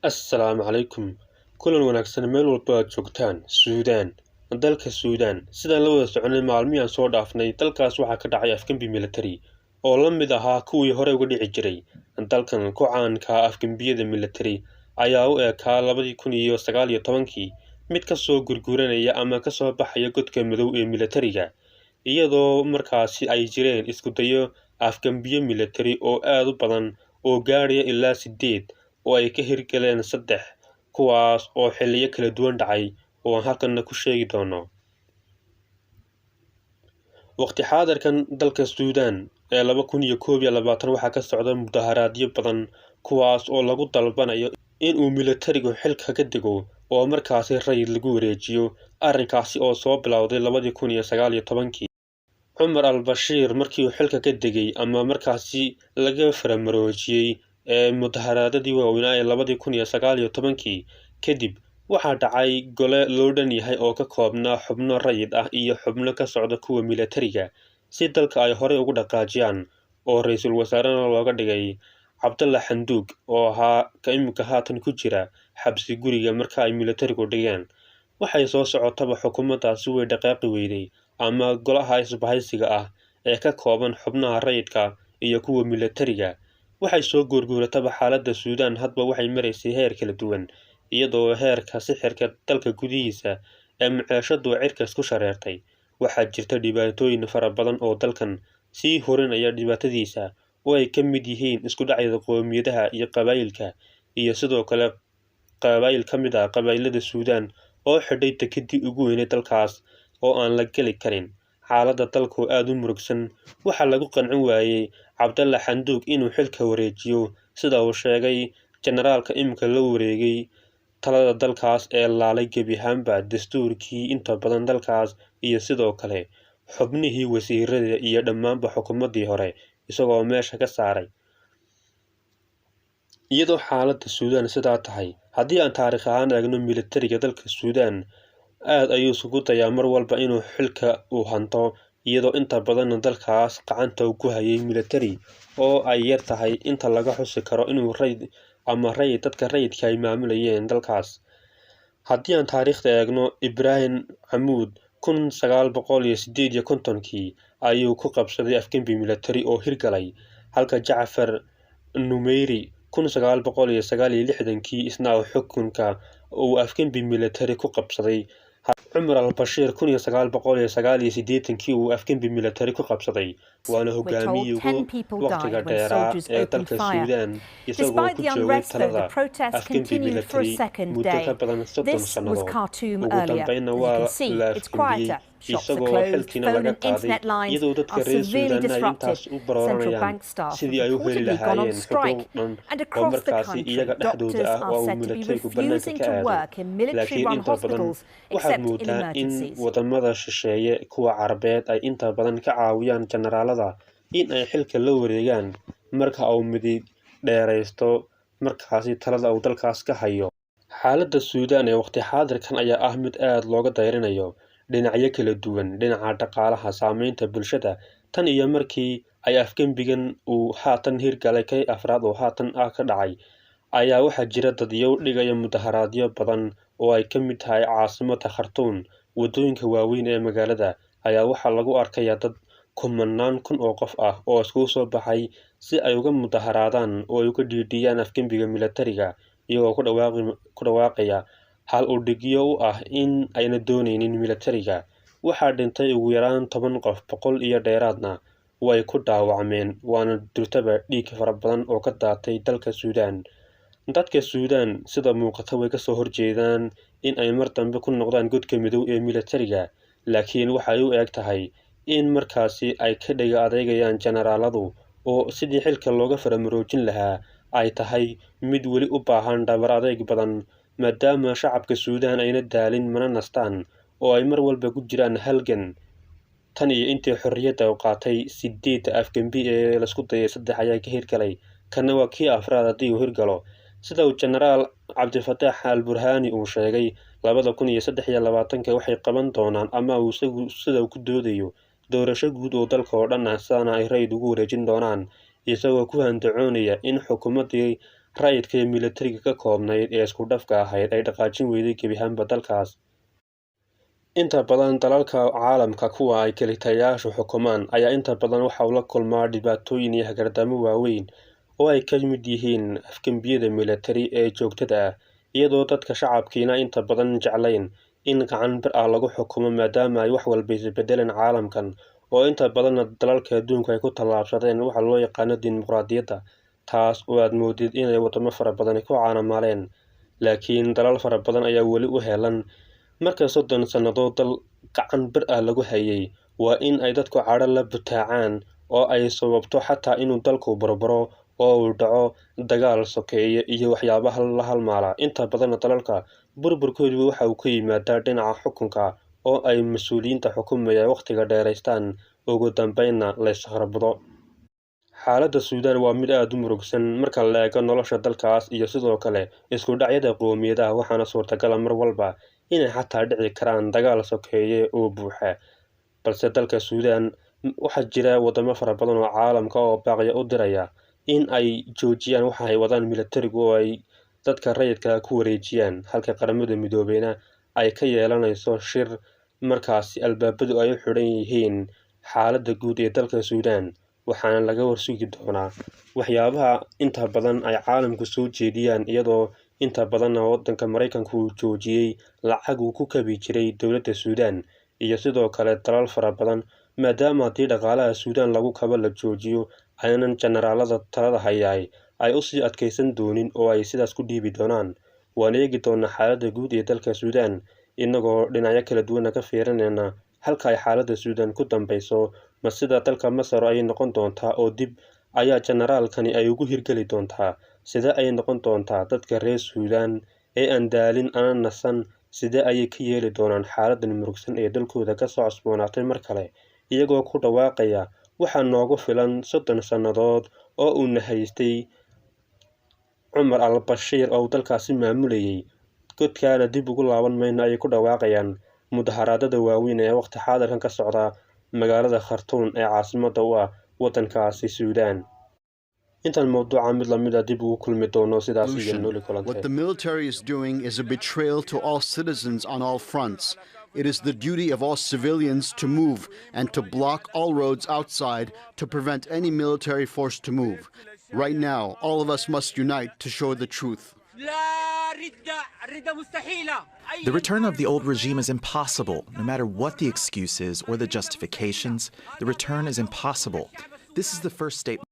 Assalaamu calaykum. Kulan wanaagsan meel walba aad joogtaan. Suudaan. Dalka Suudaan. Sidaan la wada soconay maalmihii aan soo dhaafnay, dalkaas waxaa ka dhacay afgembi military oo la mid ahaa kuwii hore uga dhici jiray. Dalkan ku caanka ah afgembiyada military ayaa u eekaa 2019-kii mid ka soo gurguranaya ama ka soo baxaya godka madow ee militariga, iyadoo markaasi ay jireen isku dayo afgembiyo military oo aad u badan oo gaadhaya ilaa 8 oo ay ka hirgaleen 3, kuwaas oo xilliyo kala duwan dhacay oo aan halkanna ku sheegi doono. Waqti xaadirkan dalka Suudaan ee 2021 waxaa ka socda mudaharaadyo badan, kuwaas oo lagu dalbanayo in uu militarigu xilka ka dego oo markaasi rayid lagu wareejiyo, arrinkaasi oo soo bilowday 2019-kii. Cumar al-Bashiir markii uu xilka ka degay ama markaasi laga faramaroojiyey ee mudaharaadadii waaweynaa ee 2019-kii kadib, waxaa dhacay gole loo dhan yahay oo ka koobnaa xubno rayid ah iyo xubno ka socda kuwa militariga si dalka ay horey ugu dhaqaajiyaan, oo ra-iisul wasaarena looga dhigay Cabdalla Xanduug oo ahaa ka imika haatan ku jira xabsi guriga marka ay militarigu dhigeen. Waxay soo socotaba xukuumaddaasi way dhaqaaqi weyday, ama golaha isbahaysiga ah ee ka kooban xubnaha rayidka iyo kuwa militariga. Waxay soo guurguurataba xaaladda Suudaan hadba waxay maraysay heer kala duwan, iyadoo heerka sixirka dalka gudihiisa ee maceeshadu cirka isku shareertay. Waxaa jirta dhibaatooyin fara badan oo dalkan sii hurinaya dhibaatadiisa, oo ay ka mid yihiin isku dhacyada qowmiyadaha iyo qabaayilka, iyo sidoo kale qabaayil ka mid ah qabaayilada Suudaan oo xidhay dekedii ugu weyneyd dalkaas oo aan la geli karin. Xaaladda dalku aad u murugsan. Waxaa lagu qancin waayey Cabdalla Xanduug inuu xilka wareejiyo, sida uu sheegay generaalka imika la wareegay talada dalkaas ee laalay gebi ahaanba dastuurkii inta badan dalkaas iyo sidoo kale xubnihii wasiirada iyo dhammaanba xukuumaddii hore, isagoo meesha ka saaray. Iyadoo xaaladda Suudaan sidaa tahay, haddii aan taariikh ahaan eegno, militariga dalka Suudaan aad ayuu isugu dayaa mar walba inuu xilka uu hanto, iyadoo inta badan dalkaas gacanta uu ku hayay military oo ay yar tahay inta laga xusi karo inuu rayid ama rayid dadka rayidka ay maamulayeen dalkaas. Haddii aan taariikhda eegno, Ibraahim Camuud 1958-kii ayuu ku qabsaday afgembi military oo hirgalay, halka Jacfar Numeyri 1969-kii isna uu xukunka uu afgembi military ku qabsaday. Cumar al-Bashiir 1989-kii uu afgembi military ku qabsaday, waana hogaamiyihii ugu waqtiga dheeraa ee dalka Suudaan, isagoo ku joogay talada afgembi military muddo ka badan 30 sannadood. Ugu dambeynna waa la afgembiyey isagoo xilkiina laga qaaday, iyadoo dadka reer Suudaanna ay intaas u barooranayaan sidii ay u heli lahaayeen xuquuq dhan oo markaasi iyaga dhexdooda ah oo uu militarigu bannaanka ka aado. Laakiin inta badan waxaad moodaa in wadamada shisheeye, kuwa Carabeed, ay inta badan ka caawiyaan generaalada in ay xilka la wareegaan marka uu midi dheeraysto markaasi talada uu dalkaas ka hayo. Xaaladda Suudaan ee waqti xaadirkan ayaa ah mid aad looga dayrinayo dhinacyo kala duwan, dhinaca dhaqaalaha, saameynta bulshada, tan iyo markii ay afgembigan uu haatan hirgalay kii afraad oo haatan ah ka dhacay, ayaa waxaa jira dadyow dhigaya mudaharaadyo badan oo ay ka mid tahay caasimadda Khartuum. Waddooyinka waaweyn ee magaalada ayaa waxaa lagu arkayaa dad kumanaan kun oo qof ah oo iskugu soo baxay si ay uga mudaharaadaan oo ay uga dhiidhiyaan afgembiga militariga, iyagoo ku dhawaaqaya hal udhigyo u ah in ayna dooneynin militariga. Waxaa dhintay ugu yaraan 10 qof, 100 iyo dheeraadna way ku dhaawacmeen, waana durtaba dhiig fara badan oo ka daatay dalka Suudaan. Dadka Suudaan sida muuqata way kasoo horjeedaan in ay mar dambe ku noqdaan godka madow ee militariga, laakiin waxay u eg tahay in markaasi ay ka dhiga adeegayaan generaaladu oo sidii xilka looga faramaroojin lahaa ay tahay mid weli u baahan dhabar adeeg badan, maadaama shacabka Suudaan ayna daalin mana nastaan oo ay mar walba ku jiraan halgan. Tan iyo intii xorriyadda u qaatay, 8 afgembi ee laisku dayay 3 ayaa ka hirgalay, kana waa kii afraad haddii uu hirgalo. Sida uu Genaraal Cabdifataax al Burhaani uu sheegay, 2023-ka waxay qaban doonaan, ama uu isagu sida uu ku doodayo, doorasho guud oo dalka oo dhan ah, sidaana ay rayid ugu wareejin doonaan, isagoo ku handacoonaya in xukuumaddii Rayidka iyo militariga ka koobnayd ee isku dhafka ahayd ay dhaqaajin weyday gebi ahaanba dalkaas. Inta badan dalalka caalamka kuwa ay kelitayaashu xukumaan ayaa inta badan waxa uu la kulmaa dhibaatooyin iyo hagardaamo waaweyn oo ay ka mid yihiin afgembiyada militari ee joogtada ah, iyadoo dadka shacabkiina inta badan jeclayn in gacan bir ah lagu xukumo, maadaama ay wax walba isbedeleen caalamkan oo inta badanna dalalka adduunka ay ku tallaabsadeen waxa loo yaqaano dimuqraadiyadda, taas oo aad moodid inay wadamo fara badani ku caanamaaleen. Laakiin dalal fara badan ayaa weli u helan. Marka 30 sannadood dal gacan bir ah lagu hayay, waa in ay dadku cadho la butaacaan oo ay sababto xataa inuu dalku burburo oo uu dhaco dagaal sokeeye iyo waxyaabaha la halmaala. Inta badanna dalalka burburkoodu waxa uu ka yimaadaa dhinaca xukunka oo ay mas-uuliyiinta xukumaya wakhtiga dheeraystaan, ugu dambeynna la iskharbado. Xaaladda Suudaan waa mid aad u murugsan marka la eego nolosha dalkaas iyo sidoo kale isku dhacyada qowmiyadaha, waxaana suurtagala mar walba inay xataa dhici karaan dagaal sokeeye oo buuxa. Balse dalka Suudaan waxaa jira wadamo fara badan oo caalamka oo baaqya u diraya in ay joojiyaan waxa ay wadaan militarigu oo ay dadka rayidka ku wareejiyaan, halka Qaramada Midoobeyna ay ka yeelanayso shir markaasi albaabadu ay u xidhan yihiin xaaladda guud ee dalka Suudaan. Waxaana laga warsugi doonaa waxyaabaha inta badan ay caalamku soo jeediyaan, iyadoo inta badanna waddanka Maraykanku uu joojiyey lacag uu ku kabi jiray dowladda Suudaan iyo sidoo kale dalal fara badan, maadaama haddii dhaqaalaha Suudaan lagu kabo la joojiyo aynan jenaraalada talada hayaay ay usii adkaysan doonin oo ay sidaas ku dhiibi doonaan. Waan eegi doonaa xaaladda guud ee dalka Suudaan inagoo dhinacyo kala duwana ka fiirinayna halka ay xaaladda Suudaan ku dambayso. Ma sida dalka Masar ayay noqon doontaa oo dib ayaa jenaraalkani ay ugu hirgeli doontaa? Sidee ayay noqon doontaa dadka reer Suudaan ee aan daalin ana nasan? Sidee ayay ka yeeli doonaan xaaladan murugsan ee dalkooda kasoo cusboonaatay mar kale, iyagoo ku dhawaaqaya waxaa noogu filan 30 sannadood oo uuna haystay Cumar al Bashiir oo uu dalkaasi maamulayay, godkaana dib ugu laaban mayno, ayay ku dhawaaqayaan mudaharaadada waaweyn ee waqti xaadirkan ka socda magaalada Khartuum ee caasimadda u ah waddankaasi Suudaan. Intaan mawduuca mid lamid a dib ugu kulmi doono, sidaas iyo nooli What kulantee. The military is doing is a betrayal to all citizens on all fronts. It is the duty of all civilians to move and to block all roads outside to prevent any military force to move. Right now, all of us must unite to show the truth. لا ردة الردة مستحيلة. The return of the old regime is impossible, no matter what the excuses or the justifications. The return is impossible. This is the first statement.